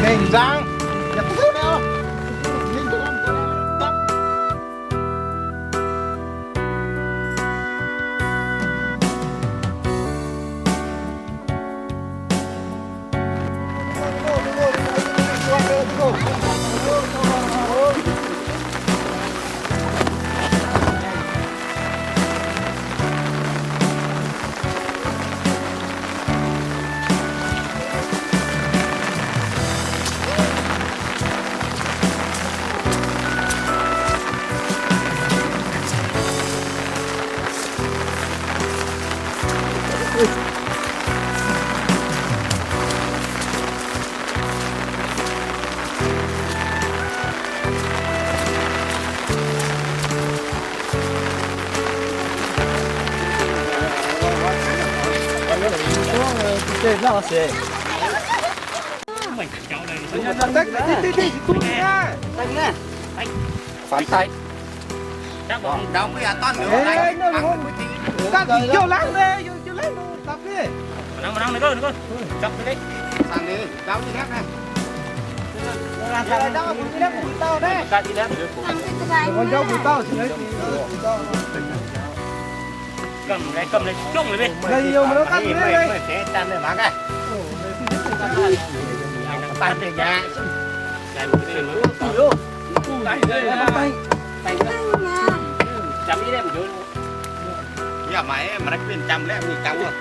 Mengh nzang. Phản tay. Ê, nô, nô, nô. Dapv jauv laangh nê, jauv, jauv laangh nô, dapv nê. Mv nangv, mv nangv, nô, nô. Jauv nê, jauv nê. Jauv nê, jauv nê. Găm lei, găm lei, cong lei. Lei, yoh, mv nangv ganh lei, lei. Mv deix daaih mangc gaax. Daaih deix nyei. Yaac maiv, maiv ginh jam lei, mingh gam wuov.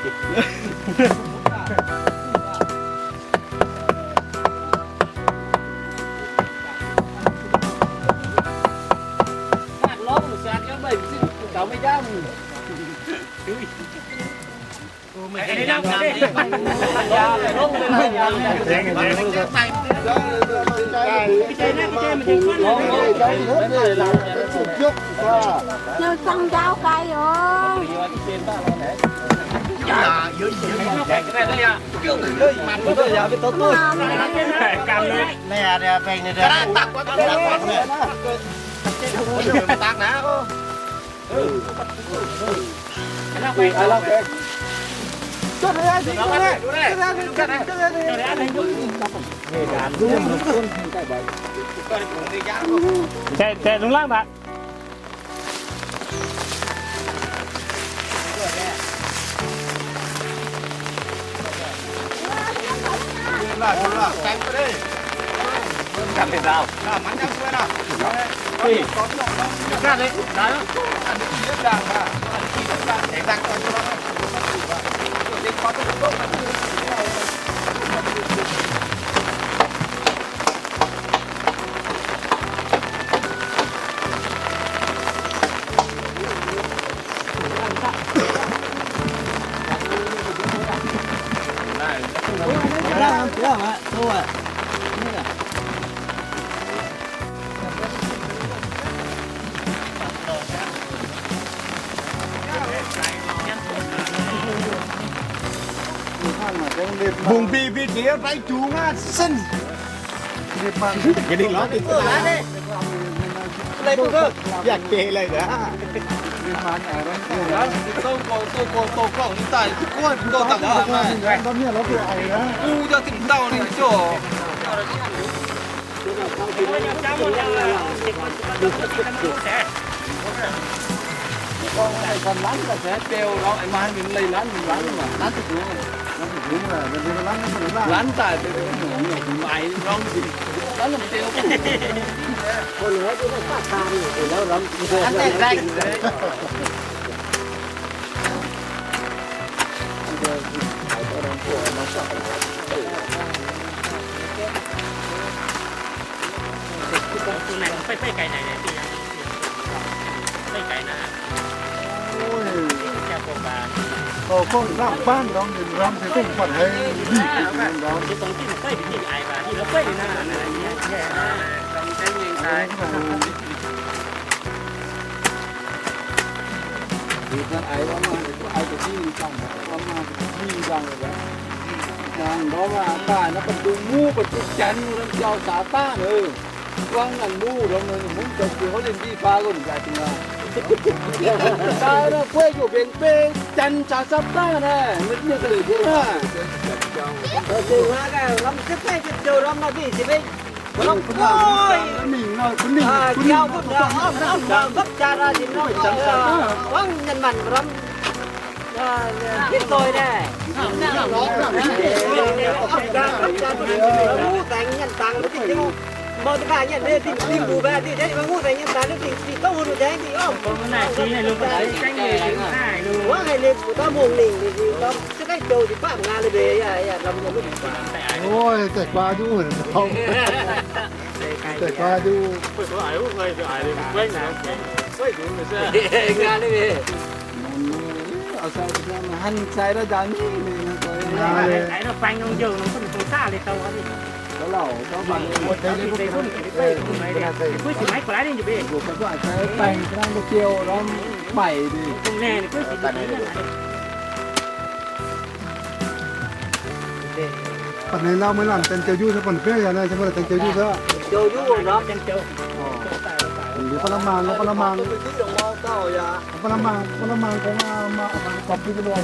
Nêu zong njaaux gaax yoc. Tæ, tæ lungh langv baac. Bungx bih bih diex baix dungz aqv, sen. Ga'ndiev lorz deix. Yaac geh leiz aqv. Ov, gorngv lamh baanv ndorm, lamh se gorngv buatc haiz lih ndorm. Daaih naaiv ba'duqv muv ba'duqv janx, norm jauv-saax daaih, buangv naaic muv ndorm, hmz zoux jiex hov ninh mbiv faa gorngv nzaaih dingh aqv. Daaih naaiv gueiv youh mbenc beiv janx caux sapv daaih naaiv, maiv duqv ga'leuc jienv naaiv. Dongh hnangv naaiv, lamh zieqv baeqv jienv ziouc ndorm naaiv dingh se maiv, mbuo ndorm gueiv, jauv mbuo ndorm, ndorm gapv jaax aqv, ninh ndorm buangv nyanc maanc ndorm. Hitv doic naaiv, muv zaengx nyanc dangx, mbuo dingh mbuo mangc nyei dingh, dingh mbuo mbaeqc dingh, mbuo muv zaengx nyanc dangx dingh, dingh gouv wuonh zaengx dingh orv. Wuov haiz ninh mbuo dauh mongh ningh, ninh dauh zieqv baeqv joux, ninh baav nqaang leiz mbenc yaac, yaac lamh nyei. Oi, daaih guaa duqv, daaih guaa duqv. Nqaang leiz mbenc. Hnangv sai daaih nzangc mingh, baengh jienv, ba'neix lauh maiv lamh, janx joux juv se ba'neix biauv yaac naaiv se maiv lamh, janx joux juv se. Ba'neix maanh, ba'neix maanh, ba'neix maanh, ba'neix maanh, gorngv gorpc jienv loi,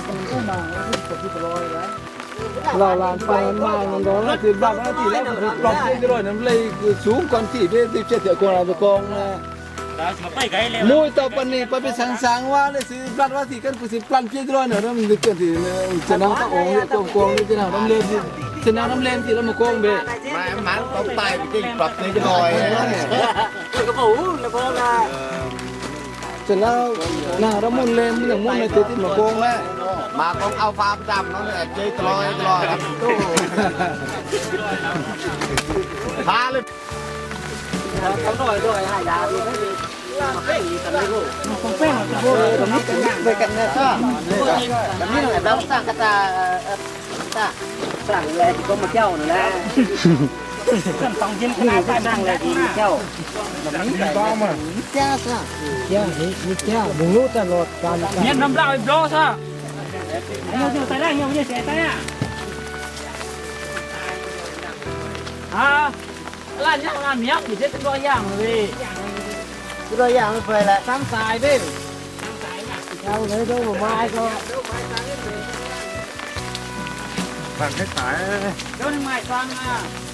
gorpc jienv loi. Lauh laanh ba'neix maanh nor, se blatv wuov deix, blatv jienv loi, naaiv leih sungx guanh diqc, diqc jienv ziouc gorngv laaix gorngv naaiv. Muiz dauh ba'ningh ba'bi saang-saang wuov, naaiv se blatv wuov deix ganh, bun se blatv jienv loi nor, naaiv za'nanc daaih ongx gorngv gorngv, za'nanc norm lemh, za'nanc norm lemh deix la'maah gorngv mbe. Za'nanc naaiv, naaiv mun lemh, naaiv mun naaiv deix dinh maah gorngv naaiv. Maah gorngv auv faam ndaamv nor, jeiv da'loi da'loi. Haa le. Mienv hnamv lauh i blo saah? Aa, laanh nyangv laanh mi'aqv, yietc zieqv duqv ndortv yangh weic. Duqv ndortv yangh mv fai laaix. Samv saaix mbe. Bangc haaix daaih. Zouv ninh maaih zuangx aqv.